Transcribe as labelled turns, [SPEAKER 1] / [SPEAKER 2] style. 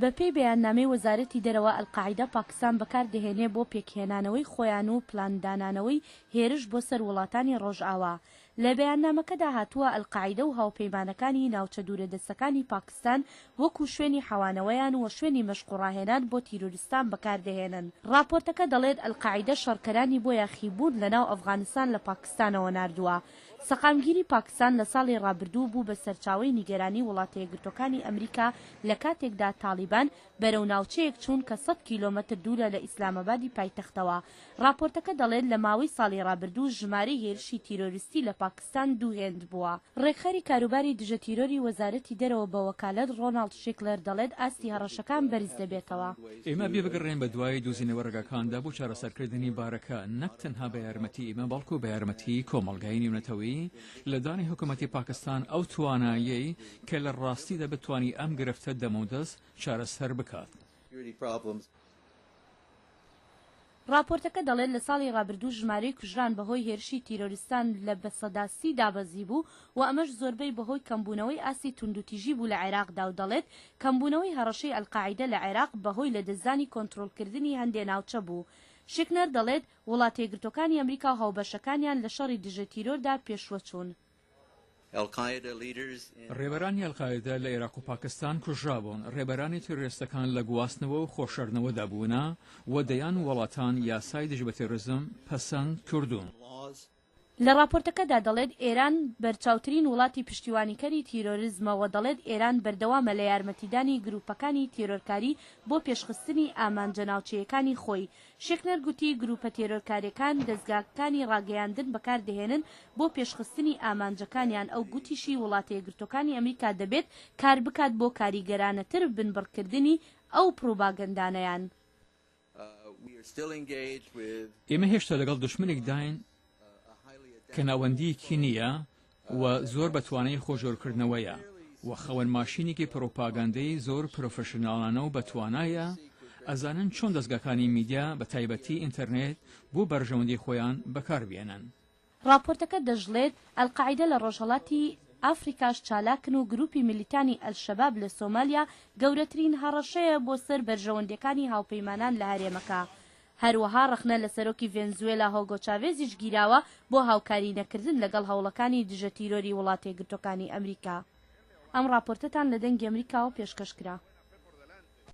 [SPEAKER 1] بەپێی بەیاننامەی وەزارەتی دەرەوە، ئەلقاعیدە پاکستان بەکاردەهێنێ بۆ پێکهێنانەوەی خۆیان و پلاندانانەوەی هێرش بۆ سەر وڵاتانی ڕۆژئاوا. لە بەیاننامەکەدا هاتووە، ئەلقاعیدە و هاوپەیمانەکانی ناوچە دوورەدەستەکانی پاکستان وەکو شوێنی حەوانەوەیان و شوێنی مەشق و ڕاهێنان بۆ تیرۆریستان بەکاردەهێنن. ڕاپۆرتەکە دەڵێت، ئەلقاعیدە شەڕکەرانی بۆ یاخیبوون لەناو ئەفغانستان لە پاکستانەوە ناردووە. سەقامگیری پاکستان لە ساڵی ڕابردوو بوو بە سەرچاوەی نیگەرانی وڵاتەیەکگرتووەکانی ئەمریکا لە کاتێکدا تاڵیبان بەرەو ناوچەیەک چوون کە 100 کیلۆمەتر دوورە لە ئیسلامابادی پایتەختەوە. ڕاپۆرتەکە دەڵێت لە ماوەی ساڵی ڕابردوو ژمارەی هێرشی تیرۆریستی لە پاکستان دوو هێند بووە. ڕێکخەری کاروباری دژە تیرۆری وەزارەتی دەرەوە بە وەکالەت ڕۆناڵد شیکلەر دەڵێت ئاستی هەڕەشەکان بەرز دەبێتەوە.
[SPEAKER 2] ئێمە بێ بگەڕێین بە دوای دۆزینەوە ڕێگاکاندا بۆ چارەسەرکردنی بارەکە، نەک تەنها بە یارمەتی ئێمە بەڵکو بە یارمەتی کۆمەڵگای نێونەتەوەیی لە دانی حکومەتی پاکستان ئەو توانایەی کە لە ڕاستیدا بتوانی ئەم گرفتە دەمودەست چارەسەر بکات.
[SPEAKER 1] ڕاپۆرتەکە دەڵێت لە ساڵی ڕابردوو ژمارەی کوژران بەهۆی هێرشی تیرۆریستان لە 30% دابەزیبوو و ئەمەش زۆربەی بەهۆی کەمبوونەوەی ئاستی توندوتیژی بوو لە عێراقدا و دەڵێت کەمبوونەوەی هەڕەشەی ئەلقاعیدە لە عێراق بەهۆی لەدەستدانی کۆنترۆڵکردنی هەندێ ناوچە بوو. شیکنەر دەڵێت وڵاتەیەکگرتووەکانی ئەمریکا و هاوبەشەکانیان لە شەڕی دژە تیرۆردا پێشوەچوون.
[SPEAKER 2] ڕێبەرانی ئەلقاعیدە لە ئێراق و پاکستان کوژرابوون، ڕێبەرانی تیرۆریستەکان لە گواستنەوە و خۆشاردنەوەدا بوونە و دەیان وڵاتان یاسای دژ بە تیرۆریزم پەسەند کردوون.
[SPEAKER 1] لە ڕاپۆرتەکەدا دەڵێت ئێران بەرچاوترین وڵاتی پشتیوانیکەری تیرۆریزمە و دەڵێت ئێران بەردەوامە لە یارمەتیدانی گروپەکانی تیرۆرکاری بۆ پێشخستنی ئامانجە ناوچەیەکانی خۆی. شیکنەر گوتی گروپە تێرۆرکاریەکان دەزگاکانی ڕاگەیاندن بەکاردەهێنن بۆ پێشخستنی ئامانجەکانیان ئەو گوتیشی وڵاتەیەکگرتووەکانی ئەمریکا دەبێت کار بکات بۆ کاریگەرانەتر بنبڕکردنی ئەو پڕوباگەندانەیان.
[SPEAKER 2] ئێمە هێشتا لەگەڵ دوشمنێکداین کە ناوەندییەکی نییە و زۆر بە توانای خۆجۆرکردنەوەیە و خاوەن ماشینێکی پڕوپاگەندەی زۆر پرۆفێشناڵانە و بەتوانایە، ئەزانن چۆن دەزگاکانی میدیا بە تایبەتی ئینتەرنێت بۆ بەرژەوەندی خۆیان بەکار بێنن.
[SPEAKER 1] ڕاپۆرتەکە دەشڵێت، ئەلقاعیدە لە ڕۆژهەڵاتی ئافریکاش چالاکن و گروپی میلیتانی ئەلشەباب لە سۆمالیا گەورەترین هەڕەشەیە بۆ سەر بەرژەوەندیەکانی هاوپەیمانان لە هەرێمەکە. هەروەها ڕەخنە لە سەرۆکی ڤێنزوێلا هۆگۆ چاڤێزیش گیراوە بۆ هاوکاری نەکردن لەگەڵ هەوڵەکانی دژە تیرۆری وڵاتەیەکگرتوەکانی ئەمریکا. ئەم ڕاپۆرتەتان لە دەنگی ئەمریکاوە پێشکەش کرا.